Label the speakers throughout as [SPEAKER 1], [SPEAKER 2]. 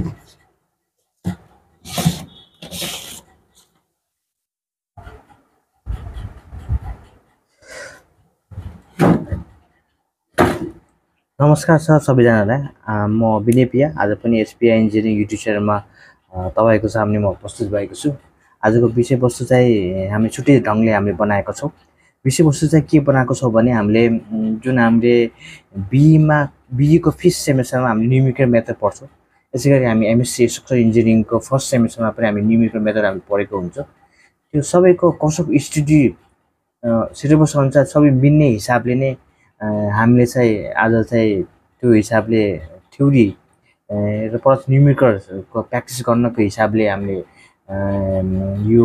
[SPEAKER 1] नमस्कार सर सबैजनालाई म विनय पिया आज पनि एसपिआई इन्जिनियरिङ युट्युब च्यानलमा तपाईँको सामने म उपस्थित भएको छु। आजको विषयवस्तु चाहिँ हामी छुट्टै ढङ्गले हामीले बनाएको छौँ। विषयवस्तु चाहिँ के बनाएको छौँ भने हामीले जुन हामीले बिईको फिफ्थ सेमेस्टरमा हामीले न्युमेरिकल मेथड पढ्छौँ। यसै गरी हामी एमएससी स्ट्रक्चरल इन्जिनियरिङको फर्स्ट सेमेस्टरमा पनि हामी न्युमेरिकल मेथड हामी पढेको हुन्छ। त्यो सबैको कोर्स अफ स्टडी सिलेबस अनुसार सबै मिल्ने हिसाबले नै हामीले चाहिँ आज चाहिँ त्यो हिसाबले थ्योरी र प्लस न्युमेरिकलको प्र्याक्टिस गर्नको हिसाबले हामीले यो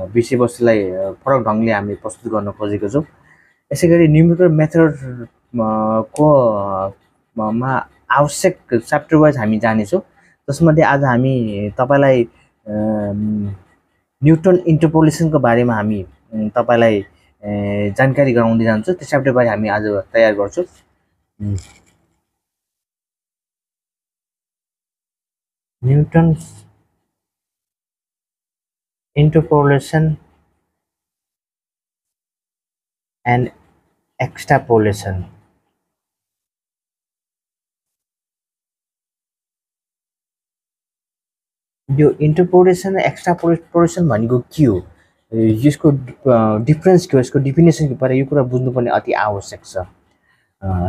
[SPEAKER 1] विषयवस्तुलाई फरक ढङ्गले हामीले प्रस्तुत गर्न खोजेको छौँ। यसै गरी न्युमेरिकल मेथड को मा आवश्यक च्याप्टर वाइज हामी जानेछौँ। जसमध्ये आज हामी तपाईँलाई न्युटन इन्टरपोलेसनको बारेमा हामी तपाईँलाई जानकारी गराउँदै जान्छौँ। त्यो च्याप्टर वाइज हामी आज तयार गर्छौँ। Newton's interpolation and extrapolation. यो इन्टरपोलेसन र एक्स्ट्रापोलेसन भनेको के हो, यसको डिफरेन्स के हो, यसको डिफिनेसन के बारे यो कुरा बुझ्नुपर्ने अति आवश्यक छ।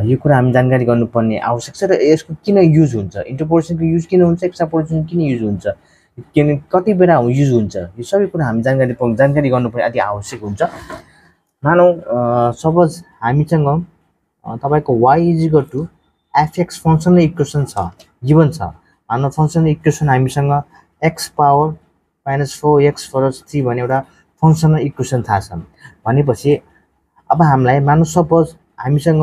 [SPEAKER 1] यो कुरा हामी जानकारी गर्नुपर्ने आवश्यक छ र यसको किन युज हुन्छ, इन्टरपोलेसनको युज किन हुन्छ, एक्स्ट्रापोलेसन किन युज हुन्छ, किन कति बेला युज हुन्छ, यो सबै कुरा हामी जानकारी गर्नुपर्ने अति आवश्यक हुन्छ। मानौ सपोज हामीसँग तपाईँको y = fx फङ्सनल इक्वेसन छ, गिभन छ। मानौ फङ्सनल इक्वेसन हामीसँग x पावर -4x + 3 भन्ने एउटा फङ्सनल इक्वेसन थाहा छ भनेपछि अब हामीलाई मानौ सपोज हामीसँग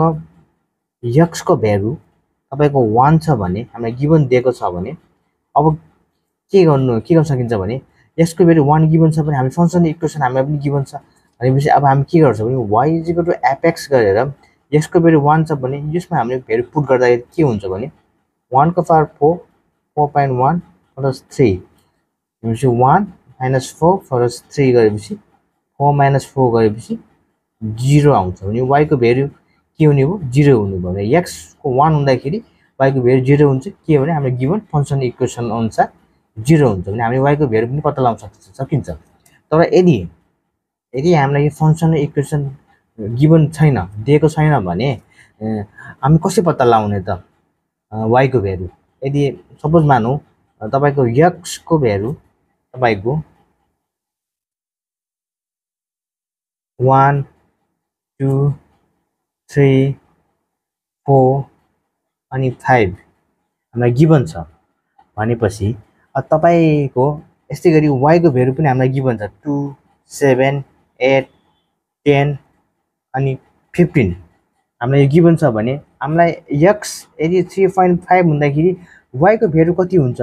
[SPEAKER 1] x को भ्यालु तपाईँको 1 छ भने हामीलाई गिभन दिएको छ भने अब के गर्न सकिन्छ भने x को भ्यालु 1 गिभन छ भने हामी फङ्सनल इक्वेसन हामीलाई पनि गिभन छ भनेपछि अब हामी के गर्छौँ भने y = fx गरेर x को भ्यालु 1 छ भने यसमा हामीले भ्यालु पुट गर्दाखेरि के हुन्छ भने 1 को पावर 4 4.1 + 3 भनेपछि 1 - 4 + 3 गरेपछि 4 - 4 गरेपछि 0 आउँछ भने y को भ्यालु के हुने हो, 0 हुने भयो भने x को 1 हुँदाखेरि y को भ्यालु 0 हुन्छ। के भने हाम्रो गिभन फङ्सनल इक्वेसन अनुसार 0 हुन्छ भने हामीले y को भ्यालु पनि पत्ता लगाउन सकिन्छ। तर यदि हामीलाई यो फङ्सनल इक्वेसन गिभन छैन, दिएको छैन भने हामी कसरी पत्ता लगाउने त y को भ्यालु। यदि सपोज मानौ तपाईँको x को भ्यालु तपाईँको 1 2 3 4 अनि 5 हामीलाई गिभन छ भनेपछि तपाईँको यस्तै गरी y को भ्यालु पनि हामीलाई गिभन छ 2 7 8 10 अनि 15 हामीलाई यो गिभन छ भने हामीलाई x यदि 3.5 हुँदाखेरि y को भ्यालु कति हुन्छ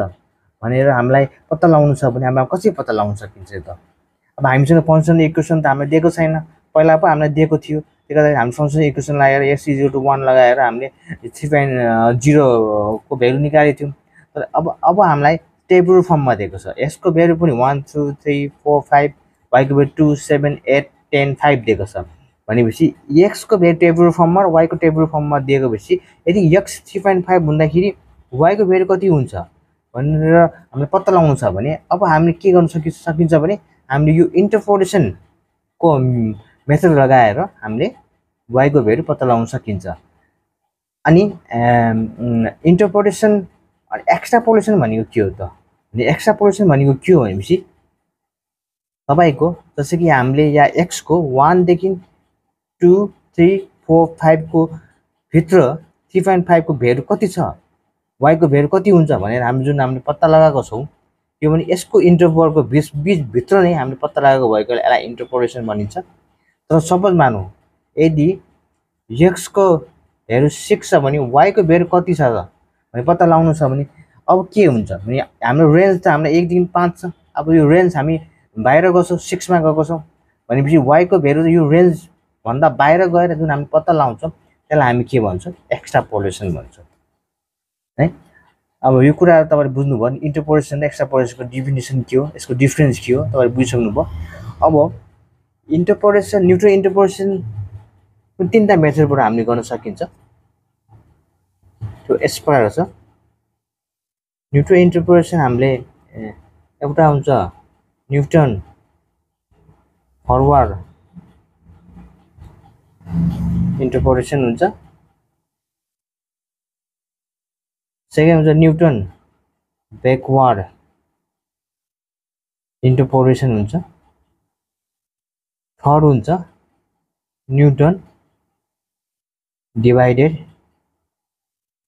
[SPEAKER 1] भनेर हामीलाई पत्ता लगाउनु छ भने हामीलाई कसरी पत्ता लगाउन सकिन्छ त। अब हामीसँग फङ्सनल इक्वेसन त हामीलाई दिएको छैन, पहिला पो हामीलाई दिएको थियो, त्यही कारण हामी फङ्सनल इक्वेसन लगाएर x = 1 लगाएर हामीले 3.0 को भ्यालु निकालेको थियौँ। तर अब हामीलाई टेबुलर फर्ममा दिएको छ, x को भ्यालु पनि 1 2 3 4 5 y को भ्यालु 2 7 8 10 5 दिएको छ भनेपछि x को भ्यालु टेबुलर फर्ममा र y को टेबुलर फर्ममा दिएको भएपछि यदि x 3.5 हुँदाखेरि y को भ्यालु कति हुन्छ भनेर हामीले पत्ता लगाउनु छ भने अब हामीले के गर्न सकिन्छ भने हामीले यो इन्टरपोलेसनको मेथड लगाएर हामीले y को भ्यालु पत्ता लगाउन सकिन्छ। अनि इन्टरपोलेसन अनि एक्स्ट्रापोलेसन भनेको के हो त भने एक्स्ट्रापोलेसन भनेको के हो भनेपछि तपाईँको जस्तो कि हामीले या x को 1 देखि 2 3 4 5 को भित्र 3.5 को भ्यालु कति छ, y को भ्यालु कति हुन्छ भनेर हामीले पत्ता लगाएको छौँ। त्यो भने यसको इन्टरभलको भित्र नै हामीले पत्ता लगाएको भएकोले यसलाई इन्टरपोलेसन भनिन्छ। तर सपोज मानौँ यदि x को भ्यालु 6 छ भने y को भ्यालु कति छ त भने पत्ता लगाउनु छ भने अब के हुन्छ भने हाम्रो रेन्ज त हामीलाई 1 देखि 5 छ। अब यो रेन्ज हामी बाहिर गएको छौँ, 6 मा गएको छौँ भनेपछि y को भ्यालु यो रेन्ज भन्दा बाहिर गएर जुन हामी पत्ता लगाउँछौँ त्यसलाई हामी के भन्छौँ, एक्स्ट्रापोलेसन भन्छौँ है। अब यो कुरा तपाईले बुझ्नुभयो नि इन्टरपोलेसन र एक्स्ट्रापोलेसनको डेफिनेसन के हो यसको डिफरेन्स के हो तपाईले बुझिसक्नुभयो अब इन्टरपोलेसन न्युट्रल इन्टरपोलेसन तीनटा मेथडबाट हामीले गर्न सकिन्छ त्यो यस प्रकार छ न्युट्रल इन्टरपोलेसन हामीले एउटा हुन्छ न्युटन फरवर्ड इन्टरपोलेसन हुन्छ सेकेन्ड हुन्छ न्युटन ब्याकवर्ड इन्टरपोलेसन हुन्छ थर्ड हुन्छ न्युटन डिभाइडेड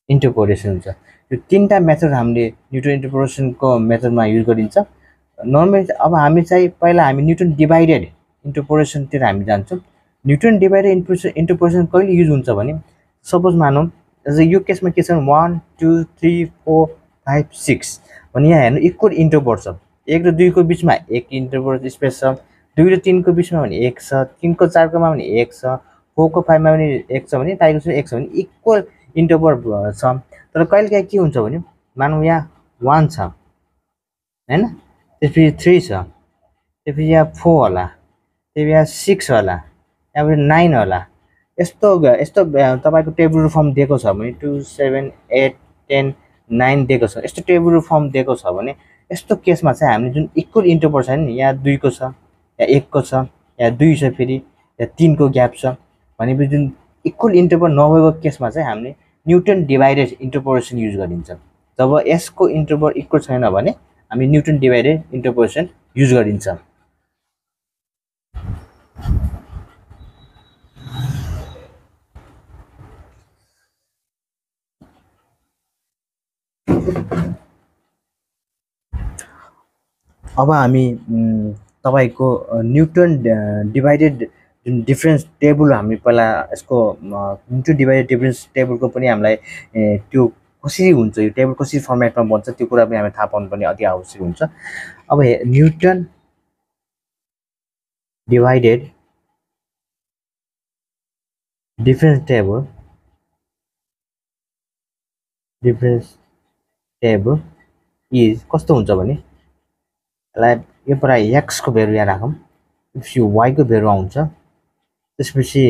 [SPEAKER 1] इन्टरपोलेसन हुन्छ यो तीनटा मेथड हामीले न्युटन इन्टरपोलेसनको मेथडमा युज गरिन्छ नर्मली अब हामी चाहिँ पहिला हामी न्युटन डिभाइडेड इन्टरपोलेसनतिर हामी जान्छौँ न्युटन डिभाइडेड इन्टरपोलेसन कहिले युज हुन्छ भने सपोज मानौँ यो केसमा के छ 1 2 3 4 5 6 भने यहाँ हेर्नु इक्वल इन्टरभल छ 1 र 2 को बीचमा 1 इन्टरभल स्पेस छ 2 र 3 को बीचमा भने 1 छ 3 को 4 कोमा भने 1 छ 4 को 5 मा भने 1 छ भने 5 को 1 छ भने इक्वल इन्टरभल छ तर कहिलेकाहीँ के हुन्छ भने मानौँ यहाँ 1 छ हैन त्यसपछि 3 छ त्यसपछि यहाँ 4 होला त्यसपछि यहाँ 6 होला यहाँ 9 होला यस्तो तपाईको टेबुलर फर्म दिएको छ भने 2 7 8 10 9 दिएको छ यस्तो टेबुलर फर्म दिएको छ भने यस्तो केसमा चाहिँ हामीले जुन इक्वल इन्टरभल छ नि यहाँ 2 को छ यहाँ 1 को छ यहाँ 2 छ फेरि यहाँ 3 को ग्याप छ भनेपछि जुन इक्वल इन्टरभल नभएको केसमा चाहिँ हामीले न्युटन डिभाइडेड इन्टरपोलेसन युज गरिन्छ जब यसको इन्टरभल इक्वल छैन भने हामी न्युटन डिभाइडेड इन्टरपोलेसन युज गरिन्छ अब हामी तपाईको न्युटन डिभाइडेड जुन डिफरेन्स टेबल हामी पहिला यसको न्युटन डिभाइडेड डिफरेन्स टेबलको पनि हामीलाई त्यो कसरी हुन्छ यो टेबल कसरी फर्मेटमा बन्छ त्यो कुरा पनि हामीले थाहा पाउनु पनि अति आवश्यक हुन्छ अब newton divided difference table is कस्तो हुन्छ भने यो पर x को भेल्यु यहाँ राखौँ त्यसपछि y को भेल्यु आउँछ त्यसपछि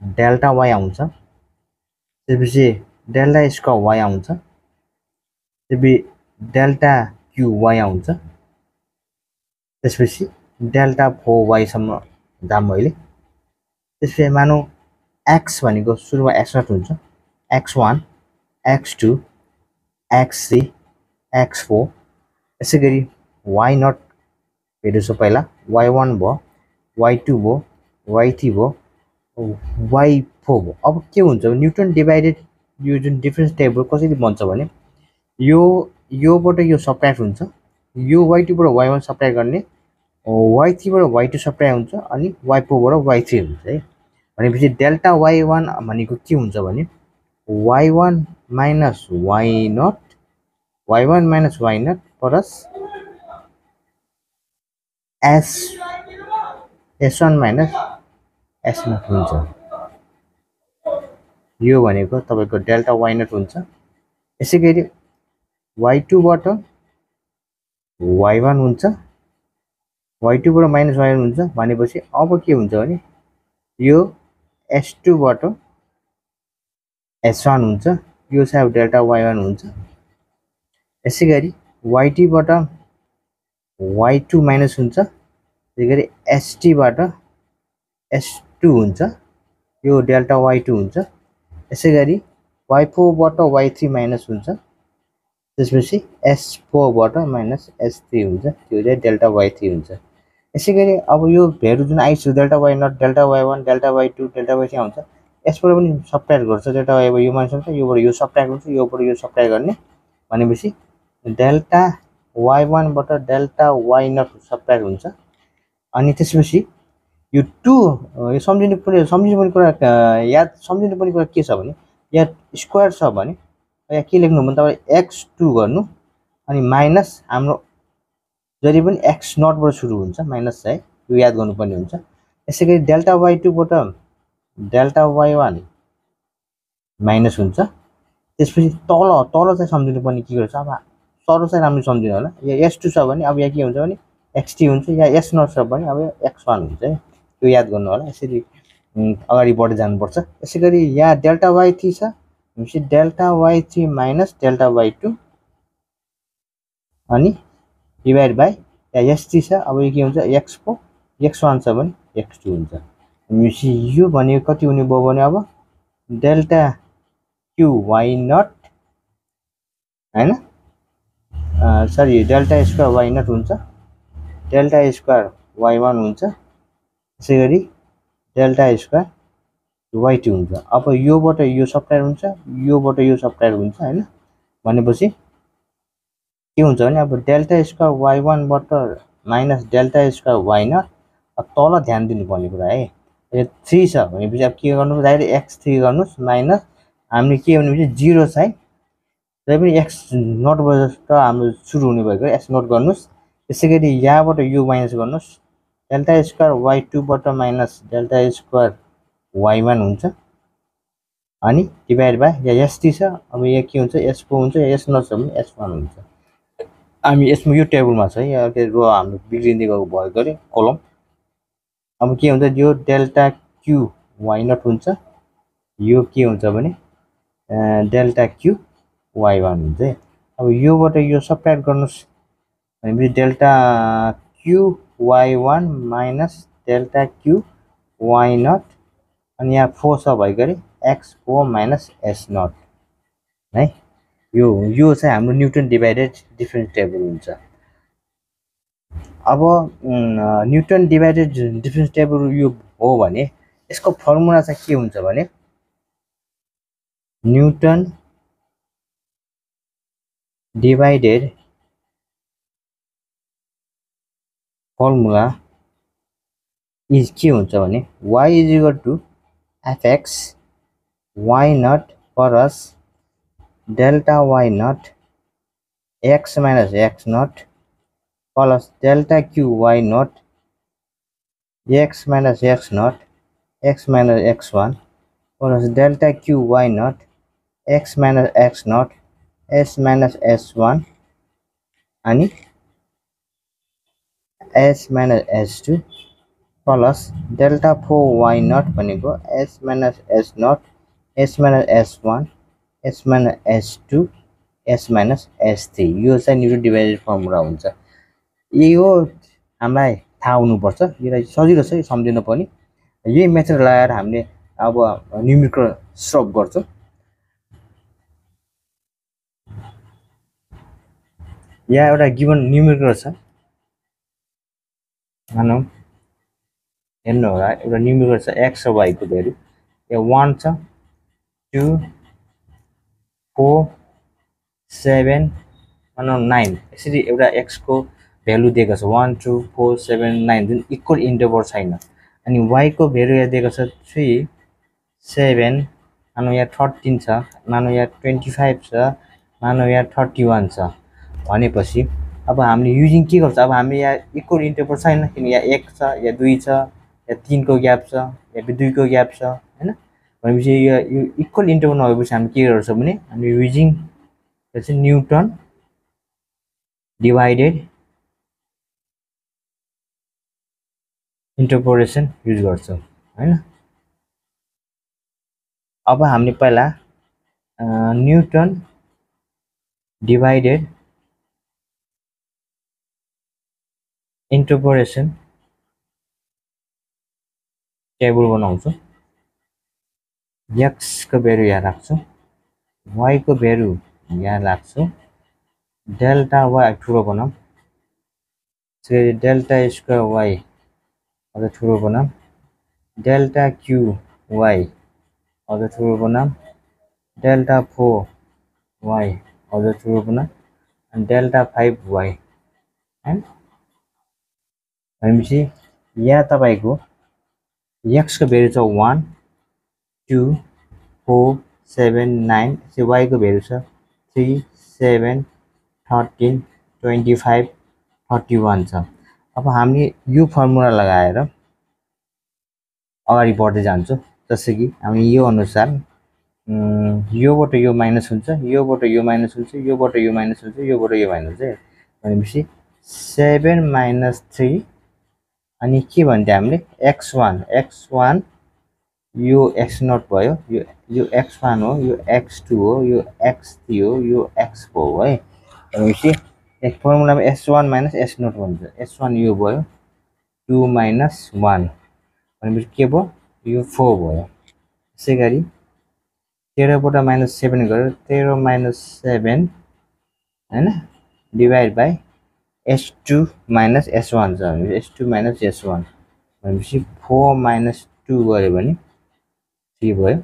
[SPEAKER 1] डेल्टा y आउँछ त्यसपछि डेल्टा स्क्वायर y आउँछ त्यसपछि डेल्टा क्यू y आउँछ त्यसपछि डेल्टा 4y सम्म जाम मैले त्यसपछि मानौ x भनेको सुरुमा x0 हुन्छ x1 x2 x3 x4 यसैगरी y0 भेल्यु छ पहिला y1 भयो y2 भयो y3 भयो y4 भयो अब के हुन्छ न्युटन डिभाइडेड यो जुन डिफरेन्स टेबल कसरी बन्छ भने योबाट यो सबट्र्याक्ट हुन्छ यो y2 बाट y1 सबट्र्याक्ट गर्ने y3 बाट y2 सबट्र्याक्ट हुन्छ अनि y4 बाट y3 हुन्छ है भनेपछि डेल्टा y1 भनेको के हुन्छ भने y1 minus y0 y1 minus y0 plus S1 minus S0 हुन्छ यो भनेको तपाईको डेल्टा y0 हुन्छ यसैगरी y2 बाट y1 हुन्छ y2 बाट माइनस y1 हुन्छ भनेपछि अब के हुन्छ भने यो S2 बाट S1 हुन्छ यो चाहिँ डेल्टा y1 हुन्छ यसैगरी y2 बाट y2 माइनस हुन्छ त्यसैगरी ST बाट S2 हुन्छ यो डेल्टा y2 हुन्छ यसैगरी y4 बाट y3 माइनस हुन्छ त्यसपछि S4 बाट माइनस S3 हुन्छ त्यो चाहिँ डेल्टा y3 हुन्छ यसैगरी अब यो भेल्यु जुन आइसक्यो delta y0 delta y1 delta y2 delta y3 आउँछ यसबाट पनि सबट्र्याक्ट गर्छ डेल्टा y यो मान्छे हुन्छ योबाट यो सबट्र्याक्ट हुन्छ योबाट यो सबट्र्याक्ट गर्ने भनेपछि डेल्टा y1 बाट डेल्टा y0 सबट्र्याक्ट हुन्छ अनि त्यसपछि यो 2 यो सम्झिनु पर्ने कुरा याद सम्झिनु पर्ने कुरा के छ भने यहाँ स्क्वायर छ भने यहाँ के लेख्नु भने तपाईले x2 गर्नु अनि माइनस हाम्रो जहिले पनि x0 बाट सुरु हुन्छ माइनस चाहिँ यो याद गर्नुपर्ने हुन्छ यसैगरी डेल्टा y2 बाट डेल्टा y1 माइनस हुन्छ त्यसपछि तल तल चाहिँ सम्झिनु पर्ने के गर्छ अब तल चाहिँ राम्रो सम्झिनु होला या S2 छ भने अब यहाँ के हुन्छ भने XT हुन्छ या S0 छ भने अब X1 हुन्छ है त्यो याद गर्नु होला यसरी अगाडि बढ्दै जानुपर्छ यसैगरी यहाँ डेल्टा y3 छ भनेपछि delta y3 minus delta y2 अनि डिभाइड बाइ यहाँ S3 छ अब यो के हुन्छ X4 X1 छ भने X2 हुन्छ भनेपछि यो भनेको कति हुने भयो भने अब डेल्टा q y0 हैन सरी डेल्टा स्क्वायर y0 हुन्छ डेल्टा स्क्वायर y1 हुन्छ त्यसैगरी डेल्टा स्क्वायर y2 हुन्छ अब योबाट यो सब्ट्र्याक्ट हुन्छ योबाट यो सब्ट्र्याक्ट हुन्छ हैन भनेपछि के हुन्छ भने अब डेल्टा स्क्वायर y1 बाट माइनस डेल्टा स्क्वायर y0 अब तल ध्यान दिनुपर्ने कुरा है यो 3 छ भनेपछि अब के गर्नु डाइरेक्ट x3 गर्नुस् माइनस हामीले के भनेपछि 0 छ है तै पनि x0 बाट हाम्रो सुरु हुने भएको x0 गर्नुस् त्यसैगरी यहाँबाट यो माइनस गर्नुस् डेल्टा स्क्वायर y2 बाट माइनस डेल्टा स्क्वायर y1 हुन्छ अनि डिभाइड बाइ यहाँ S3 छ अब यहाँ के हुन्छ S4 हुन्छ S0 छ भने S1 हुन्छ हामी यसमा यो टेबलमा छ यहाँ के रो हाम्रो बिग्रिँदै गएको भएकोले कलम अब के हुन्छ यो डेल्टा q y0 हुन्छ यो के हुन्छ भने डेल्टा q y1 हुन्छ अब योबाट यो सब्ट्र्याक्ट गर्नुस् भनेपछि delta q y1 minus delta q y0 अनि यहाँ 4 छ भइगरी x4 माइनस s0 है यो चाहिँ हाम्रो न्युटन डिभाइडेड डिफरेन्स टेबल हुन्छ अब न्युटन डिभाइडेड डिफरेन्स टेबल यो हो भने यसको फर्मुला चाहिँ के हुन्छ भने न्युटन डिभाइडेड फर्मुला इज के हुन्छ भने y is equal to fx y0 plus delta y0 x minus x0 plus delta q y0 x minus x0 x minus x1 plus delta q y0 x minus x0 s minus s1 अनि s minus s2 plus delta 4 y0 भनेको s minus s0 s minus s1 s minus s2 s minus s3 यो चाहिँ newton divided formula हुन्छ यो हामीलाई थाहा हुनुपर्छ यसलाई सजिलो छ सम्झिन पनि यही मेथड लगाएर हामीले अब न्युमेरिकल सल्भ गर्छौं यहाँ एउटा गिवन न्युमेरिकल छ मानौ हेर्नु होला एउटा न्युमेरिकल छ x र y को भ्यालु यहाँ 1 छ 2 4 7 मानौ 9 यसरी एउटा x को भ्यालु दिएको छ 1 2 4 7 9 जुन इक्वल इन्टरभल छैन अनि y को भ्यालु यहाँ दिएको छ 3 7 मानौ यहाँ 13 छ मानौ यहाँ 25 छ मानौ यहाँ 31 छ भनेपछि अब हामीले युजिङ के गर्छ अब हामी यहाँ इक्वल इन्टरभल छैन किन यहाँ 1 छ या 2 छ या 3 को ग्याप छ या 2 को ग्याप छ हैन भनेपछि यो इक्वल इन्टरभल नभएपछि हामी के गर्छौं भने हामी युजिङ चाहिँ न्युटन डिभाइडेड इन्टरपोलेसन युज गर्छौं हैन अब हामीले पहिला न्युटन डिभाइडेड इन्टरपोलेसन टेबल बनाउँछौं x को भ्यालु यहाँ राख्छौं y को भ्यालु यहाँ राख्छौं डेल्टा y ठुलो बनाऊ त्यसैले डेल्टा स्क्वायर y अझ ठुलो बनाऊ डेल्टा q y अझ ठुलो बनाऊ डेल्टा 4 y अझ ठुलो बनाऊ अनि डेल्टा 5 y हैन भनेपछि यहाँ तपाईको x को भ्यालु छ 1 2 4 7 9 चाहिँ y को भ्यालु छ 3 7 13 25 31 छ अब हामीले यो फर्मुला लगाएर अगाडि बढ्दै जान्छौं जस्तै कि हामी यो अनुसार योबाट यो माइनस हुन्छ, योबाट यो माइनस हुन्छ, योबाट यो माइनस हुन्छ, योबाट यो माइनस हुन्छ भनेपछि 7 माइनस 3 अनि के भन्थे हामीले x1 यो x0 भयो, यो x1 हो, यो x2 हो, यो x3 हो, यो x4 हो है भनेपछि एक फर्मुलामा s1 माइनस s0 भन्छ। s1 यो भयो 2 माइनस 1 भनेपछि के भयो यो 4 भयो। त्यसै गरी 13 बाट माइनस 7 गरेर 13 माइनस 7 हैन divide by s2 minus s1 छ भने s2 माइनस s1 भनेपछि 4 माइनस 2 गऱ्यो भने 3 भयो।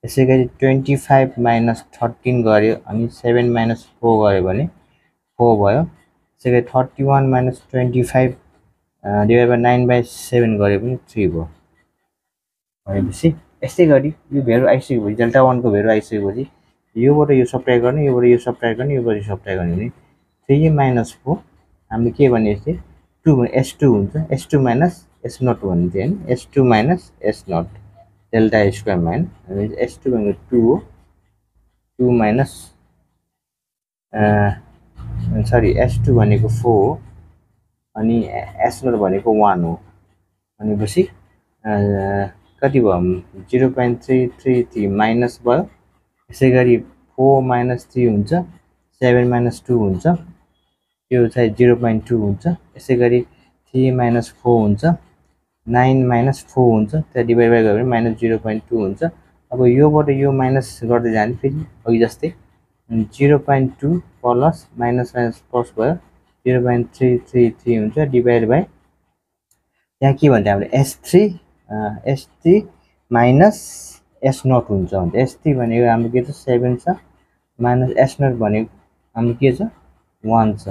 [SPEAKER 1] त्यसै गरी 25 माइनस 13 गऱ्यो अनि 7 माइनस 4 गऱ्यो भने 4 भयो। त्यसै गरी 31 माइनस 25 डिभाइड बाइ 9 बाइ 7 गऱ्यो भने 3 भयो भनेपछि यस्तै गरी यो भेल्यु आइसकेपछि डेल्टा 1 को भेल्यु आइसकेपछि योबाट यो सब्ट्र्याक्ट गर्ने, योबाट यो सब्ट्र्याक्ट गर्ने, योबाट यो सब्ट्र्याक्ट गर्ने भने 3 माइनस 4 हामीले के भनेको थिए 2 भने s2 हुन्छ, s2 माइनस s0 भन्ने थियो हैन, s2 minus s0 delta square minus s2 भनेको 2 हो, 2 माइनस सरी s2 भनेको 4 हो अनि s0 भनेको 1 हो भनेपछि कति भयो 0.333 माइनस भयो। त्यसै गरी 4 माइनस 3 हुन्छ, 7 माइनस 2 हुन्छ, यो चाहिँ 0.2 हुन्छ। त्यसै गरी 3 माइनस 4 हुन्छ, 9 माइनस 4 हुन्छ, त्यहाँ डिभाइड गऱ्यो भने माइनस 0.2 हुन्छ। अब योबाट यो माइनस गर्दै जाने फेरि अघि जस्तै 0.2 प्लस माइनस माइनस प्लस भयो 0.333 हुन्छ डिभाइड बाइ यहाँ के भन्छ हामीले s3 माइनस s0 हुन्छ भने s3 भनेको हाम्रो के छ 7 छ माइनस s0 भनेको हाम्रो के छ 1 छ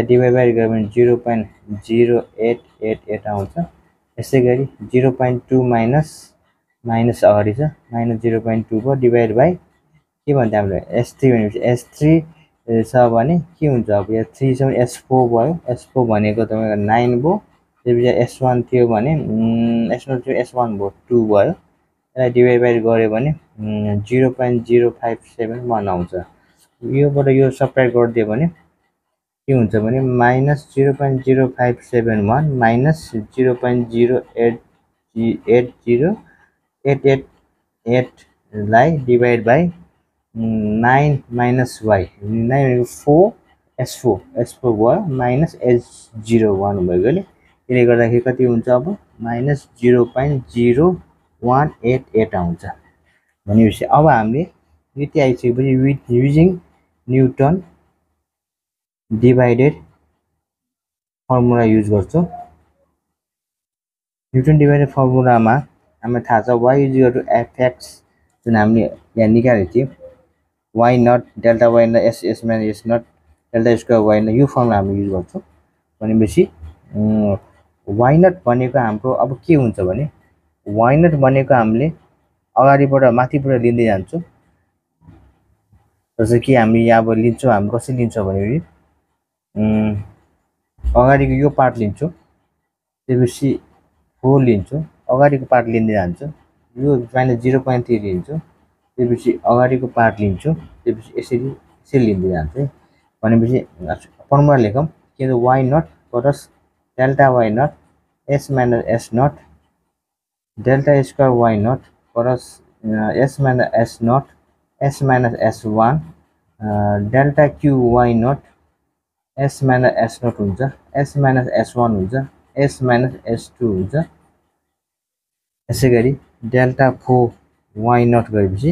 [SPEAKER 1] डिभाइड बाइ गऱ्यो भने 0.0888 आउँछ। यसै गरी 0.2 माइनस माइनस अगाडि छ माइनस 0.2 भयो डिभाइड बाइ के भन्छ हामीले s3 भनेपछि s3 छ भने के हुन्छ अब यहाँ 3 छ भने s4 भयो, s4 भनेको तपाईको 9 भयो। त्यसपछि s1 थियो भने s0 थियो s1 भयो 2 भयो। यसलाई डिभाइड बाइ गर्यो भने 0.0571 आउँछ। योबाट यो सब्ट्र्याक्ट गरिदियो भने के हुन्छ भने माइनस 0.0571 माइनस 0.080888 लाई डिभाइड बाइ 9 माइनस y 9 भनेको 4 s4 भयो माइनस s01 भएकोले त्यसले गर्दाखेरि कति हुन्छ अब माइनस 0.0188 आउँछ भनेपछि अब हामीले यति आइसकेपछि with using newton divided formula use गर्छौं। न्युटन डिभाइडेड फर्मुलामा हामीलाई थाहा छ y इक्वल टु fx जुन हामीले यहाँ निकालेको थियौं y naught delta y naught s minus s naught delta square y naught यो फर्मुला हामी युज गर्छौं भनेपछि y नट भनेको हाम्रो अब के हुन्छ भने y नट भनेको हामीले अगाडिबाट माथिबाट लिँदै जान्छौं जस्तो कि हामी यहाँ अब लिन्छौं हामी कसरी लिन्छौं भने अगाडिको यो पार्ट लिन्छौं त्यसपछि 4 लिन्छौं अगाडिको पार्ट लिँदै जान्छौं यो माइनस 0.3 लिन्छौं त्यसपछि अगाडिको पार्ट लिन्छौं त्यसपछि यसरी लिँदै जान्छ है भनेपछि फर्मुला लेखौं के हो y naught plus delta y naught s minus s naught delta square y naught plus s minus s naught s minus s1 delta q y naught s minus s naught हुन्छ s minus s1 हुन्छ s minus s2 हुन्छ। यसै गरी delta 4 y naught गरेपछि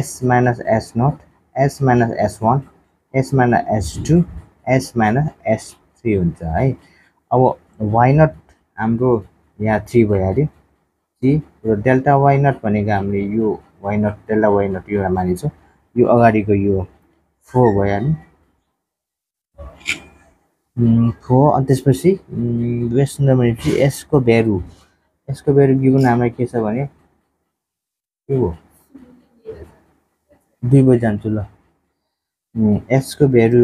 [SPEAKER 1] s minus s naught s minus s1 s minus s2 s minus s3 हुन्छ है। अब y not हाम्रो यहाँ 3 भइहाल्यो 3 र डेल्टा y नट भनेको हामीले यो y naught delta y naught यो मानिन्छौं यो अगाडिको यो 4 भइहाल्यो 4 अनि त्यसपछि क्वेशन भनेपछि s को भ्यालु गिभन हामीलाई के छ भने के हो 2 बजे जान्छु ल s को भ्यालु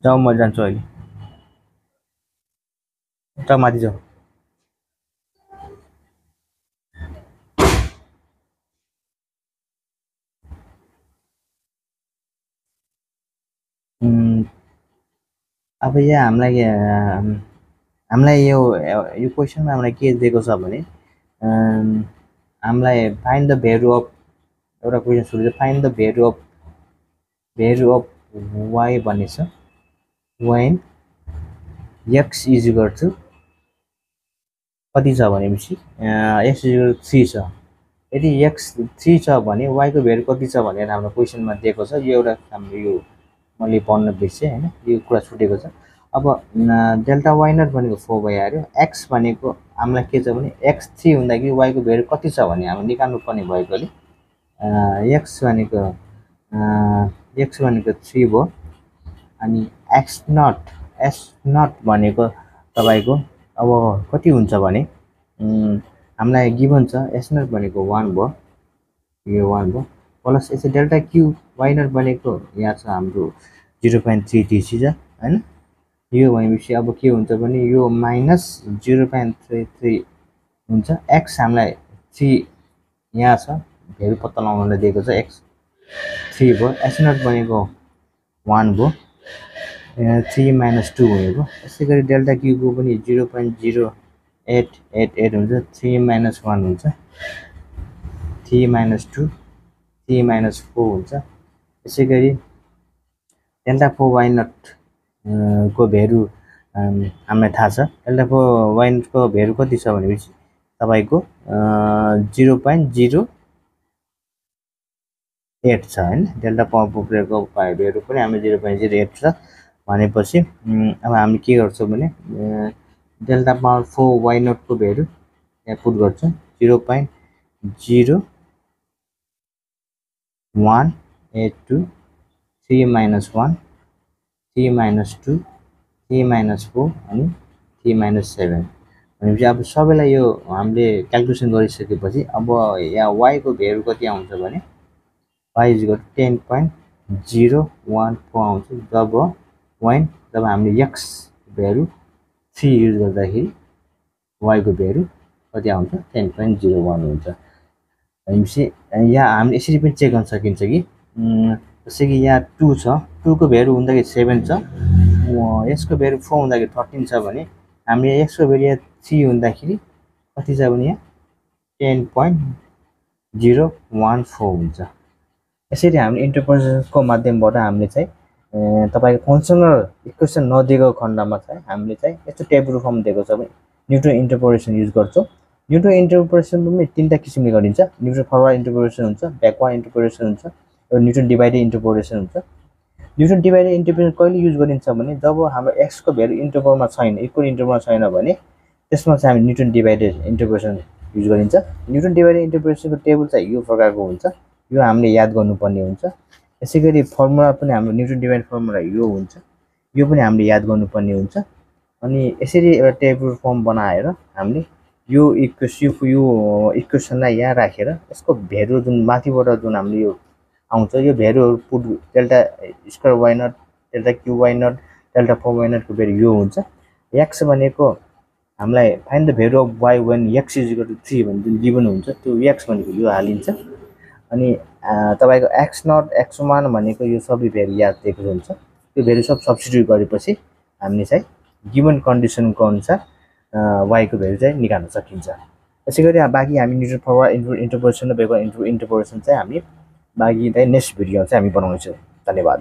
[SPEAKER 1] जाऊ म जान्छु अहिले त माथि जाऊ अब यहाँ हामीलाई यो क्वेसनमा हामीलाई के दिएको छ भने हामीलाई फाइन्ड द भ्यालु अफ एउटा क्वेसन सुरु छ find the value of y भन्ने छ when x is equal to कति छ भनेपछि एक्स इज इक्वल टु 3 छ यदि एक्स 3 छ भने वाइको भ्यालु कति छ भनेर हाम्रो क्वेसनमा दिएको छ यो एउटा हाम्रो यो मैले पढ्न बिर्सेँ होइन यो कुरा छुटेको छ अब डेल्टा वाइ नट भनेको 4 भइहाल्यो एक्स भनेको हामीलाई के छ भने एक्स 3 हुँदाखेरि वाइको भ्यालु कति छ भने हामी निकाल्नु पर्ने भएकोले एक्स भनेको 3 भयो अनि एक्स नट भनेको तपाईँको अब कति हुन्छ भने हामीलाई गिभन छ एस नट भनेको 1 भयो यो 1 भयो प्लस यसै डेल्टा क्यू वाइ नट भनेको यहाँ छ हाम्रो 0.33 छ हैन यो भनेपछि अब के हुन्छ भने यो माइनस 0.33 हुन्छ एक्स हामीलाई 3 यहाँ छ भ्यालु पत्ता लगाउनलाई दिएको छ एक्स 3 भयो एस नट भनेको 1 भयो 3 minus 2 भनेको यसै गरी डेल्टा क्यूको पनि 0.0888 हुन्छ 3 minus 1 हुन्छ 3 minus 2 3 minus 4 हुन्छ यसै गरी डेल्टा 4 वाइ नट को भ्यालु हामीलाई थाहा छ डेल्टा 4 वाइ नट को भ्यालु कति छ भनेपछि तपाईको 0.08 छ हैन डेल्टा पपुलेको भ्यालु पनि हामी 0.08 छ भनेपछि अब हामी के गर्छौँ भने डेल्टा पावर 4 वाइ नट को भ्यालु यहाँ पुट गर्छौँ 0.0182 3 minus 1 3 minus 2 3 minus 4 अनि 3 minus 7 भनेपछि अब सबैलाई यो हामीले क्याल्कुलेसन गरिसकेपछि अब यहाँ y को भ्यालु कति आउँछ भने y is equal to 10.014 आउँछ जब हामीले x भ्यालु 3 युज गर्दाखेरि y को भ्यालु कति आउँछ 10.01 हुन्छ भनेपछि यहाँ हामीले यसरी पनि चेक गर्न सकिन्छ कि जस्तै कि यहाँ 2 छ 2 को भ्यालु हुँदाखेरि 7 छ यसको भ्यालु 4 हुँदाखेरि 13 छ भने हामीले x को भ्यालु यहाँ 3 हुँदाखेरि कति छ भने यहाँ 10.014 हुन्छ यसरी हामीले इन्टरपोलेसनको माध्यमबाट हामीले चाहिँ तपाईको फंक्सनल इक्वेसन नदिएको खण्डमा चाहिँ हामीले चाहिँ यस्तो टेबल फर्म दिएको छ भने न्युटन इन्टरपोलेसन युज गर्छौं न्युटन इन्टरपोलेसन पनि तीनटा किसिमले गरिन्छ न्युटन फरवर्ड इन्टरपोलेसन हुन्छ ब्याकवर्ड इन्टरपोलेसन हुन्छ र न्युटन डिभाइडेड इन्टरपोलेसन हुन्छ न्युटन डिभाइडेड इन्टरपोलेसन कहिले युज गरिन्छ भने जब हाम्रो x को भ्यालु इन्टरभलमा छैन इक्वल इन्टरभलमा छैन भने त्यसमा चाहिँ हामी न्युटन डिभाइडेड इन्टरपोलेसन युज गरिन्छ न्युटन डिभाइडेड इन्टरपोलेसनको टेबल चाहिँ यो प्रकारको हुन्छ यो हामीले याद गर्नुपर्ने हुन्छ यसैगरी फर्मुला पनि हाम्रो न्युटन डिभाइडेड फर्मुला यो हुन्छ यो पनि हामीले याद गर्नुपर्ने हुन्छ अनि यसरी एउटा टेबल फर्म बनाएर हामीले यो इक्वेसनलाई यहाँ राखेर यसको भ्यालु जुन माथिबाट जुन हामीले यो आउँछ यो भ्यालुहरु put delta square y naught delta cube y naught delta 4 y naught को भ्यालु यो हुन्छ x भनेको हामीलाई find the value of y when x is equal to 3 भने जुन गिभन हुन्छ त्यो x भनेको यो हालिन्छ अनि तपाईको x नट x1 भनेको यो सबै भ्यालु याद दिएको हुन्छ त्यो भ्यालु सब सब्स्टिट्युट गरेपछि हामीले चाहिँ गिभन कन्डिसनको अनुसार y को भ्यालु चाहिँ निकाल्न सकिन्छ यसैगरी बाकी हामी न्युटन फरवर्ड इन्टरपोलेसन र ब्याकवर्ड इन्टरपोलेसन चाहिँ हामी बाँकी चाहिँ नेक्स्ट भिडियोमा चाहिँ हामी बनाउँछौँ धन्यवाद